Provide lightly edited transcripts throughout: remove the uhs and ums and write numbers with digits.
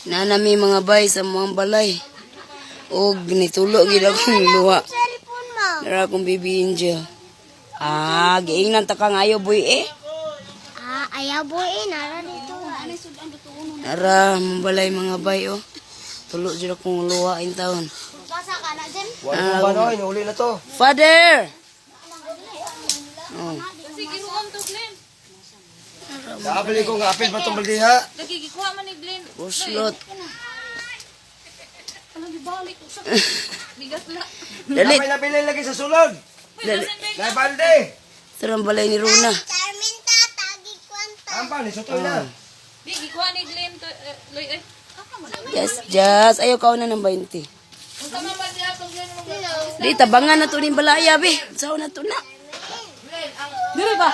Nanami mga bay sa mga balay. Og nitulo gid akong luha. Cellphone mo. Nara akong baby angel. Ah, giingnan ta ka ngayo boy eh. Ah, ayaw boy eh. Nara dito. Nara mong balay mga bay oh. Tulo jud akong luha in taon. Basa ka na dyan. Wala kong banoy, nahuli na to. Father. Oh. Sige, ruon to, Glenn. Naabili ko nga apil pa itong baldiha. Lagi, gikuha man ni Glenn. Uslot. Ano, gibalik ko sa bigat na. Dali. Napay nabili lagi sa sulod. Dali. Nay balde. Tara ang balay ni Runa. Charmin ta, tagi kwanta. Ampa ni sutoy na. Di, gikuha ni Glenn to, eh, Loy, ay. Aka man. Yes, just. Ayaw ka na ng 20. Unsa man ba siya tong Glenn mo? Di, tabangan na to ni balaya, be. Sao na to na? Dire ba?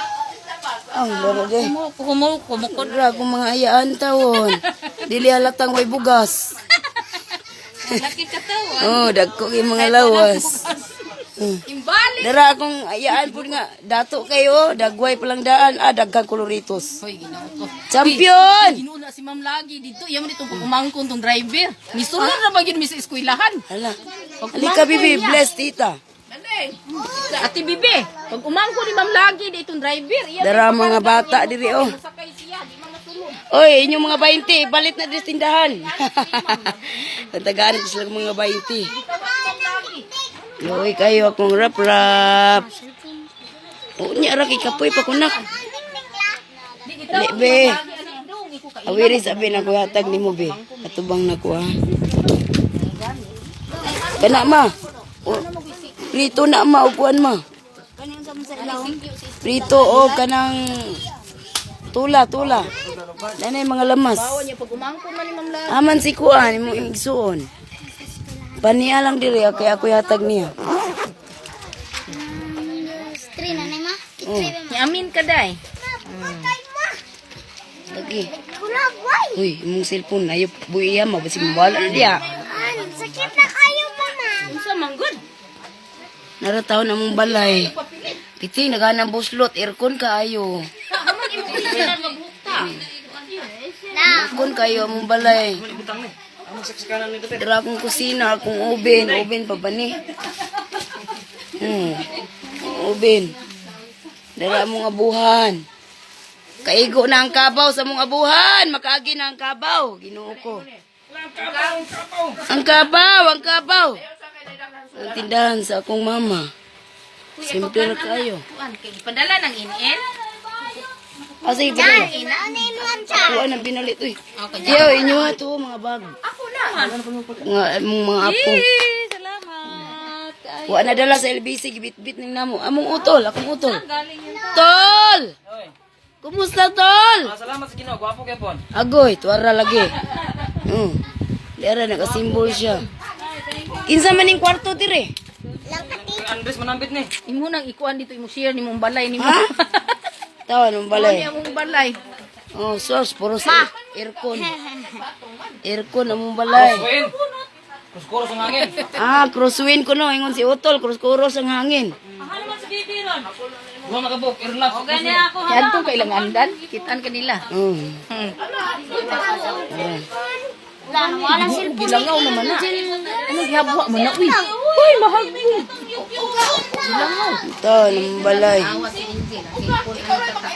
Ang laro di. Kumo, kumukod. Kudra akong mga ayaan tawon. Dili halatang way bugas. Laki ka tawa. Oh, dagko kay mga lawas. Imbalik. Dara akong ayaan pud nga dato kayo, dagway palang daan, ah daghang koloritos. Hoy, ginoo ko. Champion! Ginoo na si Ma'am lagi dito. Iya man itong pag-umangkon tong driver. Nisulod na ba yun mi sa eskwelahan? Hala. Halika bibi, bless tita. Dali. Ate Bibi, pag umangkon ni Ma'am lagi dito itong driver. Iya Dara mga bata diri oh. sakay siya, di man matulog. Oy, inyong mga 20, balit na diri sa tindahan. Tagaan ko sila mga 20. Yoy kayo akong rap-rap. Unya ra kay kapoy pa kunak. Dali be. Awiri sabi na ko hatag nimo be. Katubang na ko ha. Kana ma. O, prito na ma upuan ma. Prito o kanang tula tula. Nanay mga lamas. Niya pag umangkon man ni Ma'am lagi. Aman si kuan imong igsuon. Paniya lang diri kay ako hatag niya. Three na na ma. Three ba ma? Ni amin ka day. Patay ma. Lagi. Kulag way. Uy, imong cellphone ayo buiya ma basi mawala na diya. An, sakit na kayo pa ma. Unsa man gud? Narataw na mong balay. Piti nagana buslot aircon kaayo. Aircon kayo among balay. Dira akong kusina, akong oven, oven pa ba ni? Oven. Dira among abuhan. Kaigo na ang kabaw sa mong abuhan. Makaagi na ang kabaw. Ginoo ko. Ang kabaw, ang kabaw. Ang tindahan sa akong mama. Simple na kayo. Kuan kay ipadala ng inen. Ah, sige, padala. Ano yung mga cha? Kuha ng pinalit, uy. Okay. Yo, inyo ha to, mga bag. Ako na. Mga, among mga apo. Eh, salamat. Ay, Kuha na dala sa LBC, gibit-bit ng namo. Among utol, akong utol. galing yun. Tol! Kumusta, tol? Ah, salamat sa Ginoo, gwapo kay pon. Agoy, tuwara lagi. Dara nakasimbol siya. Kinsa man ning kwarto dire? Lang kati. Kuya Andres manambit ni. Imo nang ikuan dito imo share nimong balay nimo. Ha? Tawa nung balay. Ano among balay? Oh, source puro sa aircon. Aircon among balay. Kuin. Kuskuros ang hangin. Ah, crosswind ko no, ingon si Utol, cross-cross ang hangin. Aha naman si Bibi ron. Duha makabuk, irlap. O, ganyan ako ha. Kadto kay ilang andan, kitaan kanila. Wala na, wala cellphone. Gilangaw naman na. Ano gihabwa man na uy. Uy, mahal mo. Ito, ng balay. Awa si Angel, ang cellphone ang tata.